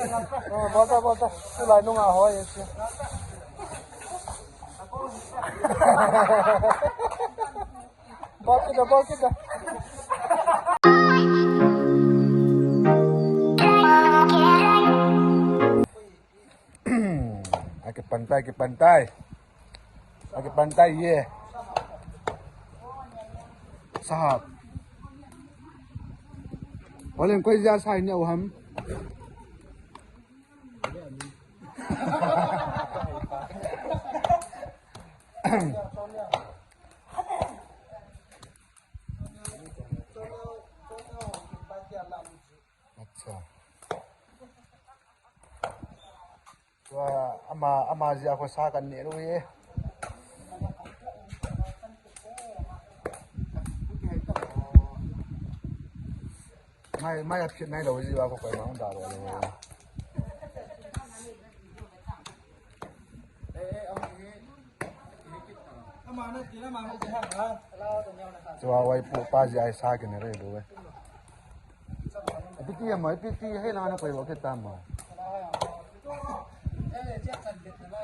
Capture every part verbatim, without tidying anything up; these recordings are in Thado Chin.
Oh, bol ta, bol ta. Tulai nunga hoi ese. Bol kit da, bol kit da. Akipan tai, akipan tai. Akipan tai ye. Sahab. Olen koi ja sai ne u ham. Acha. Tua ama, ama jia ko sa kan ne ru ye. Mai, mai a phit nai lo ji ba ko koi ma hung da lo le. Chua wai pu pa ji ai sa ke ne re do we. Piti mo, piti he la na koi lo ke ta mo.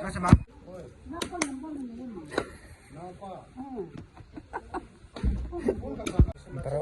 Lo se ma. Pero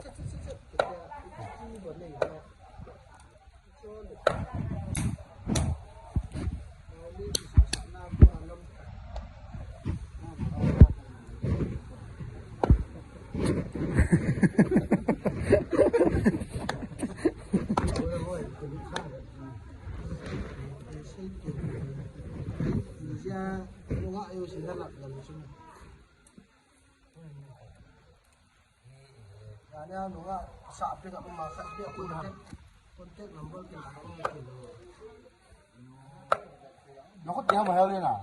Nokot dia mahal ni na.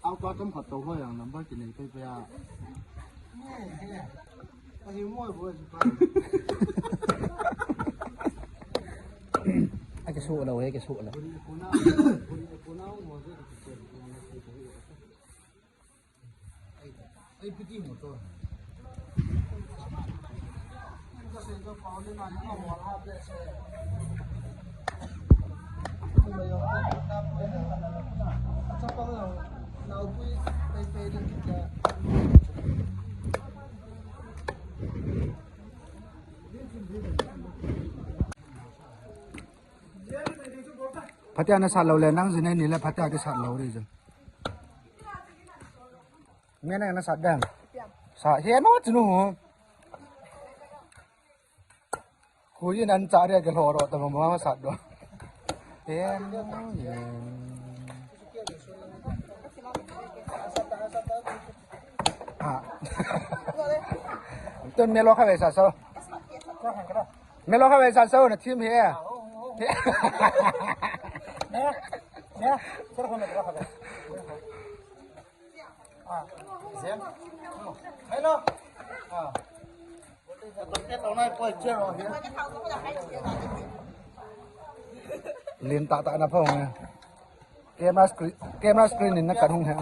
Au pa tam khat to ho yang number ti nei pe pe ya. Ahi mo bo ji pa. Ake su lo he, ke su lo. Phatea na sat lou le, nang jin ni le phatea kisat lou ri jin. Nge na sat dan. Sa he no chunu. Khu yin an cha ria ke lo ro ta ma ma sat do. He no. Ha. Tun me lo kha ve sa so. Me lo kha ve sa so na thim he. Lin ta ta na phong. Camera screen, camera screen in na kan hung he.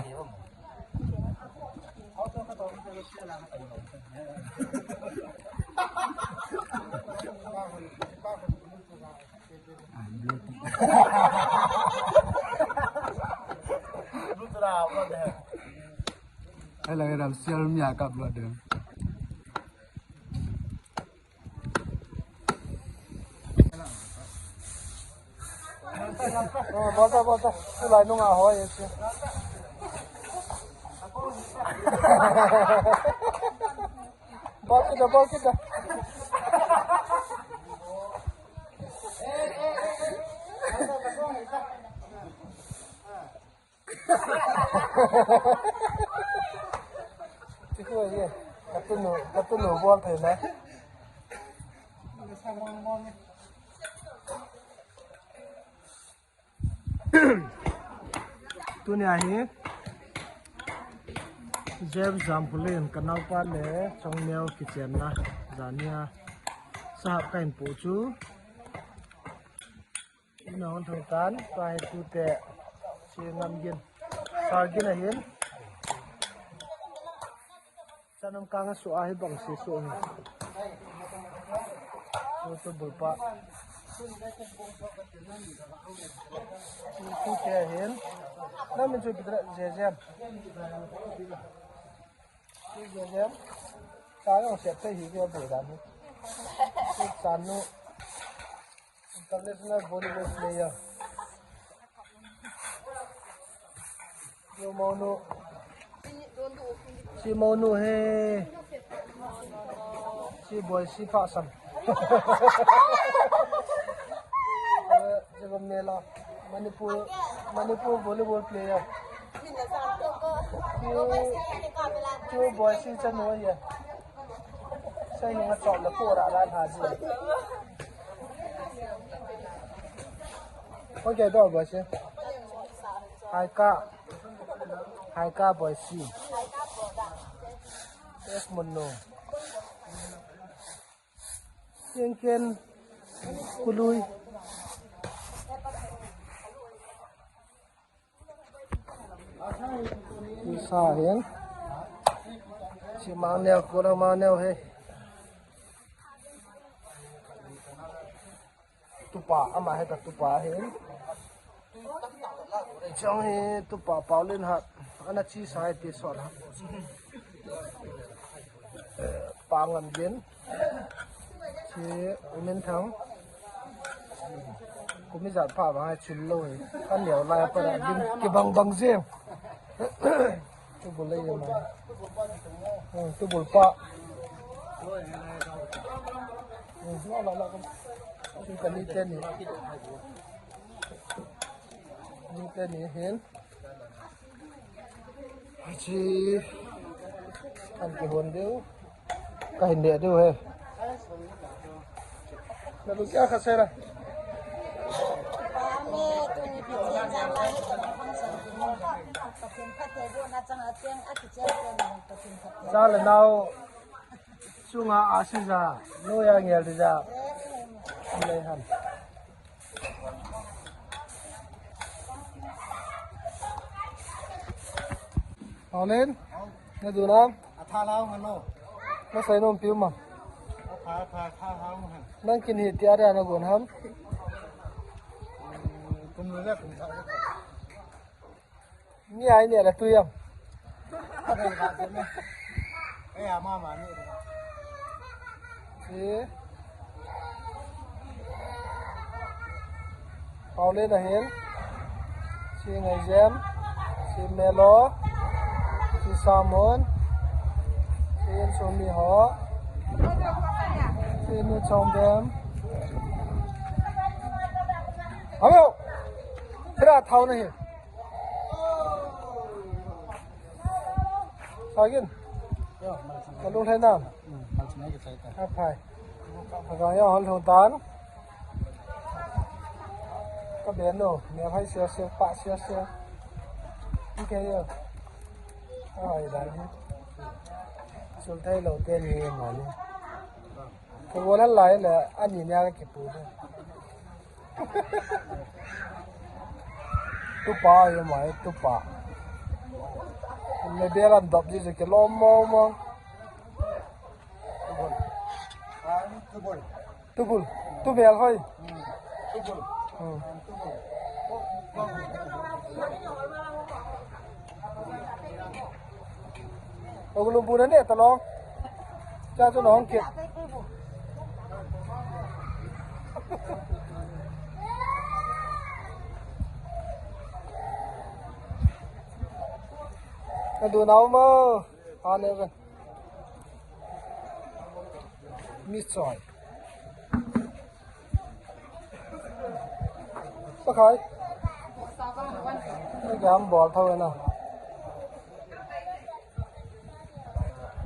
Ai la ram sial mi a kap lo de. Oh, bol ta, bol ta. Tulai nunga hoi ese. Bol kit da, bol kit da. Chikhu ye, katunu, katunu bol thei na. Tuni ahi, Jeff Jamphulin kanaopa le Chongneo kichenna, jania sahap kahin po chu. Ina hon thong tan, tua hi tute, si ngam gin. Sar gin ahin. Sanam kang a su ahi bang si su hi. Tubul pa. Tute hin. Namin chu pitra jejem. Jejem. Tayong siap sa hi dia bu dan. Sanu. International volleyball player. Yo monu. Si monu he. Si boy si pa sam. Eh, jago mela. Manipur, Manipur volleyball player. Si, si boy si chanu ye. Sa hi nga chop la pura la ha ji. Okay, to boy si. Hai ka. Hai ka boy si. Yes, mun no. Ken ken. Kului. Isa hin. Si mang neo, kula mang neo he. Tupa, ama he ta tupa hin. Chong hi tupa Paulin hat. Ana chi sa hai ti sot hat. Pangan din. Si umin thang. Kumi jat pa ba hai chul lo hi. Kan leo lai pa din ki bang bang je. Tubul le ma. Hmm, tubul pa. Hmm, la la la. Chu kani teni. Ni teni hin. Chi. An kihon diu. Ka hin le diu he. Na lu kya kha sera. Cha le nao. Sunga asija. Lo ya ngel dija. Le han. Paulin, na du nam? Atha lau hano. Na sai nom piu ma? Atha, atha, atha lau han. Nang kin hi tia dia na gon ham? Hmm, kun le kun sa. Ni ai ni la tu yam. Eh, ama ma ni. Si. Paulin ahin. Si Ngaijem. Si Melo. Si Samon. Si Insumi ho. Si Nu Chongbem. Alo. Sira thau nahi. Sagin. Ka lunglhai nam? Hmm, mal chunai ka chai ta. Ka phai. Ka ga ya hol hol dan. Ka ben no, me phai sia sia, pa sia sia. Ni ke yo. Ai dan ni. Sul thai lo te ni mo ni. Ka go la lai le, ani nia ka kipu de. Tupa ye mai, tupa. Me bela dop ji je ke lo mo mo. Tubul. Tubul. Tubel hoi. Hmm. Oglu bu na ne ta lo. Cha chu na hong kit. Na du nau mo. Ha ne ve. Mi choi. Pakai. Ka gam bol thau na.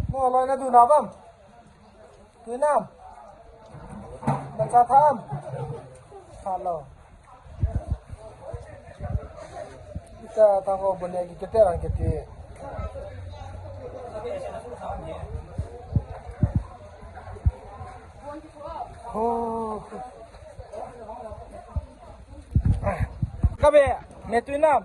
Mo loi na du na bam. Tu nam. Na cha tham. Hello. Ita ta ko bole ki kete rang kete. Oh. Ka be, me tu nam.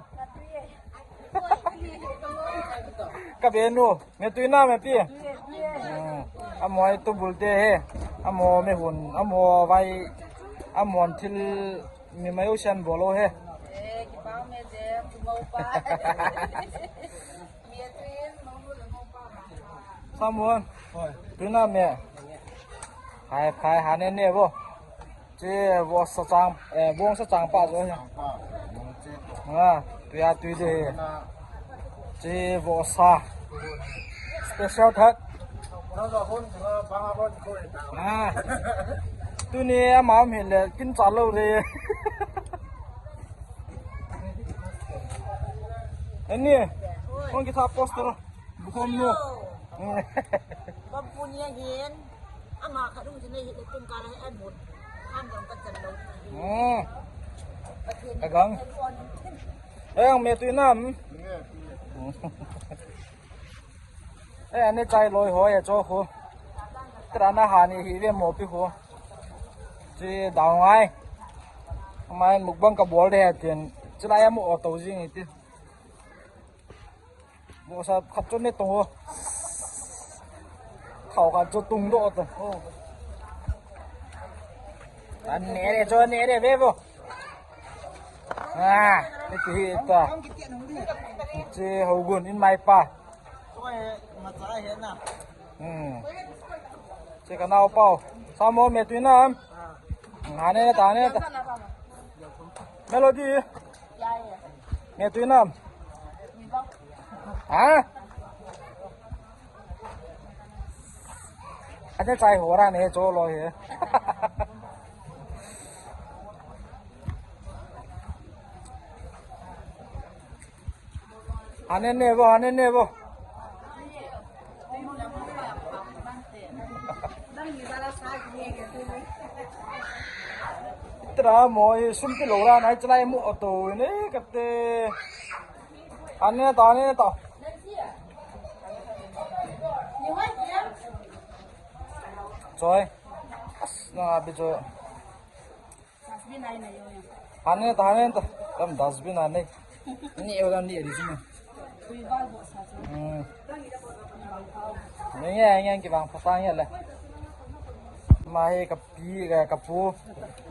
Ka be nu, me tu nam me pi. Hmm. Amoi tubul te he. Amo me hun, amo vai, amo thil mi mai u sian bol u he. Samuan. Hoi. Tuna me. Hai, hai, hane ne bo. Che bo sa chang, eh, bong sa chang pa jo he. Ah, tuya tui de. Che bo sa. Special thak. Ah. Tuni ama um hile kin cha lo re. Ani, kong kita poster. Bukom no. Bampunia hin. Ama khat hung jin nei hi le kum kala hi an mun. An dong ka chan lo. Hmm. Pathen ka gang. Ei, ang me tui nam. Eh, ane chai loi hoi a cho khu. Trana hani hi ve mo pi khu. Chi dau ngai. Mai mukbang ka bol de tin. Chilai amu auto jing ti. Bo sa khat chu ne tong ho. Khau khat chu tung do to. An ne re chu ne re ve bo. Ah, ne ti hi ta. Che ho gun in mai pa. Hmm. Che ka nau pau. Sa mo me tui nam. Ha ne ta ne ta. Melody. Me tui nam. Ha? Ane chai ho ra ne cho lo he. Hane ne bo, hane ne bo. Tra mo i sum ti lo ra nai chalai mo auto ne kate. Hane ta, hane ta. Choi. As, na bi cho. Hane ta, hane ta. Tam dustbin ane. Ni eu dan ni eri sini. Hmm. Ni nge, nge ki bang phatang ya le. Mai ka pi, ka, ka pu.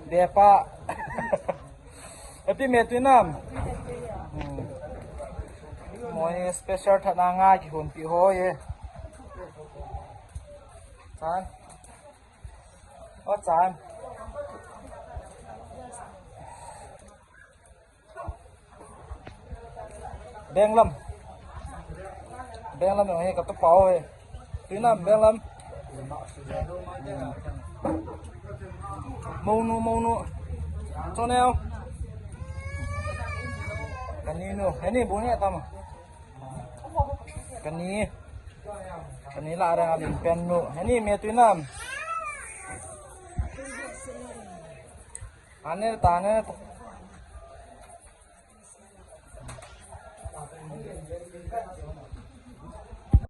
Depa. Happy me tui nam. Hmm. Mo hi special thana nga ki hun pi ho ye. Chan. O chan. Benglam. Benglam jong hi ka tu pau hi. Tui nam benglam. Monu, monu. Cho neo. Kani nu. Heni bu ni tam. Kani. Kani la ra lim pen nu. Heni me tui nam. Ane ta, ane ta.